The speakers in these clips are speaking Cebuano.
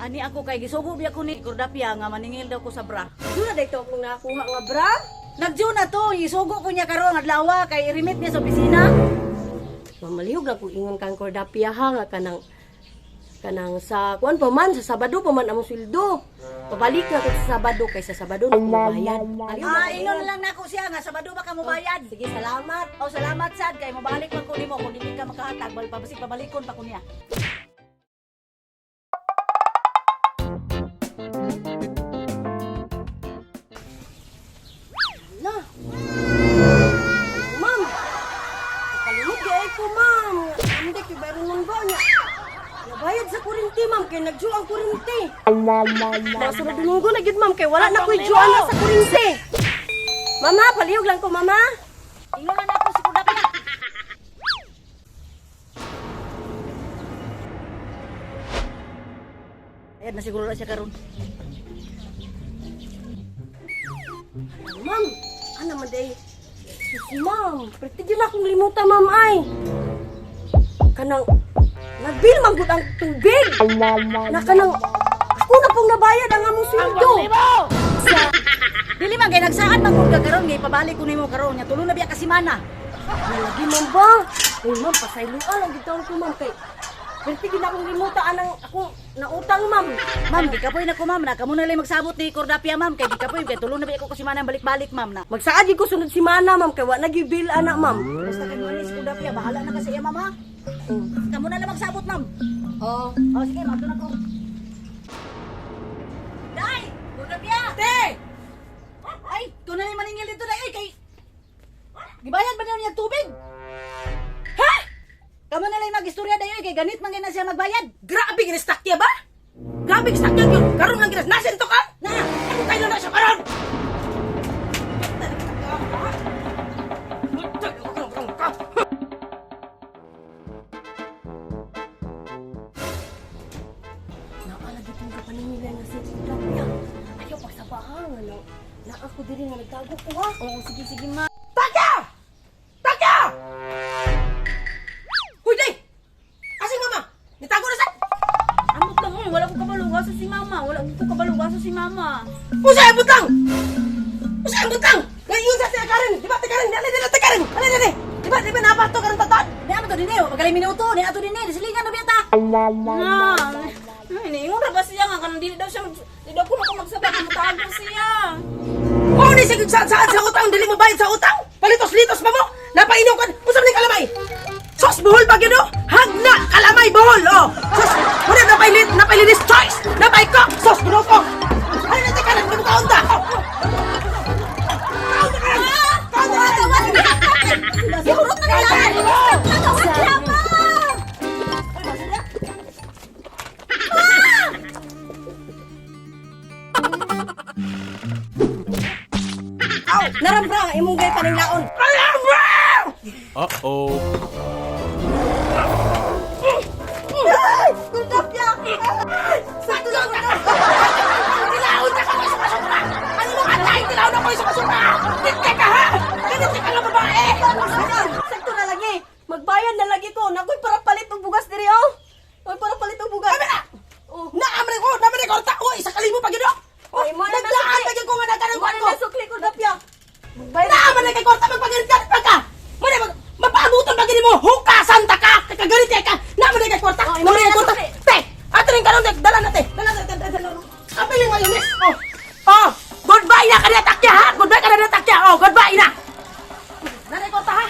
Ani ako kay gisugo biya ko ni Kordapia nga maningil daw ko sa bra. Juna dayto akong nakuha nga bra. Nagdyo na to, isugo ko niya karon adlaw kay i-remit niya sa opisina. Mamalihog lang kung ingon kang Kordapia ha nga kanang kanang sa kuan pa man sa Sabado pa man among sweldo. Pabalik na ko sa Sabado kay sa Sabado na ko mabayad. Malihog Ah, lang kung ingon lang nako siya nga Sabado ba ka mobayad. Sige, salamat. Oh, salamat sad kay mobalik man ko nimo kung dili ka makahatag bal pabasik pabalikon pa ko niya. Na. Ma'am. Kalimot gay ko, ma'am. Hindi kay bayron man ba niya. Nabayad sa kurinti, ma'am, kay nagjo ang kurinti. Mga sunod Domingo na gyud, ma'am, kay wala na ko'y juan na sa kurinti. Mama, palihog lang ko, mama. Ingon lang nako si Kordapia. Ayan na siguro na siya karon. Ma'am, ana man day. Sus, ma'am, perti gyud na akong limutan, ma'am, ay. Kanang nagbil man gud ang tubig. Na kanang ako na pong nabayad ang among sweldo. Dili man kay nagsaad man gud ka karon ngay pabalik ko nimo karon nya tulo na biya ka semana. Lagi ma'am ba? Uy ma'am, pasayloan ang gitawon ko ma'am kay perti gid akong limuta anang ako nautang ma'am. Ma'am, gikapoy na ko ma'am na kamo na lang magsabot ni Kordapia ma'am kay gikapoy kay tulo na biya ko ka semana balik-balik ma'am na. Magsaad gyud ko sunod semana ma'am kay wa na gyud bill ana ma'am. Basta kay mo ni si Kordapia bahala na ka sa iya ma'am ha. Kamo na lang magsabot ma'am. Oh. Oh, sige, mato na ko. Day! Kordapia! Te! Ay, ikaw na lang maningil dito day. Ay, kay gibayad ba niya tubig? Ha? Kamo na lang magistorya day oy, kay ganit man gyud na siya magbayad. Grabe ginistakya ba? Grabe ginistakya gyud. Karon lang ginas nasin to ka? Na! Ano kayo na siya karon? Naalagi pong kapaningila nga si Kordapia. Ayaw pagsabahan ano. Na ako diri nga nagtago ko ha. Oo, sige sige ma. Takya! Takya! Huy, day! Asing mama! Nitago na sa... Amot lang oy, wala ko kabalo sa si mama, wala ko kabalo sa si mama. Usa ang butang! Usa ang butang! Ngayon sa siya Karen! Di ba, te Karen? Dali, dali, te Karen! Dali, dali! Di ba, napato karon tataan? Di ato dinhi, magaling minuto, ni ato dinhi, silingan na biya ta. Na. Ay, niingon ra ba siya nga kanang dili daw siya mag, di daw ko na ko magsabay kay motago siya. Mao ni sige saan saan sa utang, dili mo bayad sa utang! Palitos-litos pa mo! Napainom ka! Usa man ni kalamay! Sos, buhol pa gyud oh! Hagna! Kalamay, buhol! Oh! Sos, wala napay napay linis choice! Napay ko! Sos, buhol ko! Ay, na te Karen! Di mo kaunta! Kaunta, Karen! Kaunta, Karen! Sigurot na nila. Nagawat siya ma. Aw! Narambra ang imong gay paninglaon! Narambra! Uh-oh. Kundapya! Sakto lang na! Tilaon na ka sa basura! Ano mo atay? Tilaon na ko sa basura! Ganit ka ha! Ganit ka nga babae! Sakto na lagi. Magbayad na lagi ko. Nakoy para palit og bugas diri oh. Oy para palit og bugas. Kami na! Oh. Naamre ko! Naamre ko! Tao! Isa kalimo pa gino! Ay, mo na Naglaan nasukli. pa gyud ko nga nagkanang Mo kwan na ko! nasukli ko dapya. Magbayad. Naamre na kay kwarta magpagalit ka pa ka! Muna mag mapaabuton pa gini mo! Hukasan ta ka! Kagalit ka! Naamre kay kwarta! Oh, imo Naamre na kay kwarta! nasukli. Te! Ato rin karon te! Dala na te! Dala na te! Dala na! Ang piling mo yun Oh! Oh! Goodbye na kaniya takya ha! Goodbye ka na takya! Oh! Goodbye na! Nanay kwarta ha!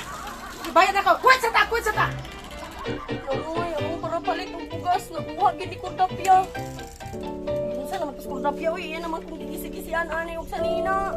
Bayad ako! Kwet sa ta! Kwet sa ta! Uy, oh, para palit og bugas. Nakuha gid ni Kordapia. Unsa naman to sa Kordapia oy? Iya naman kung gigisi-gisian ani og sanina.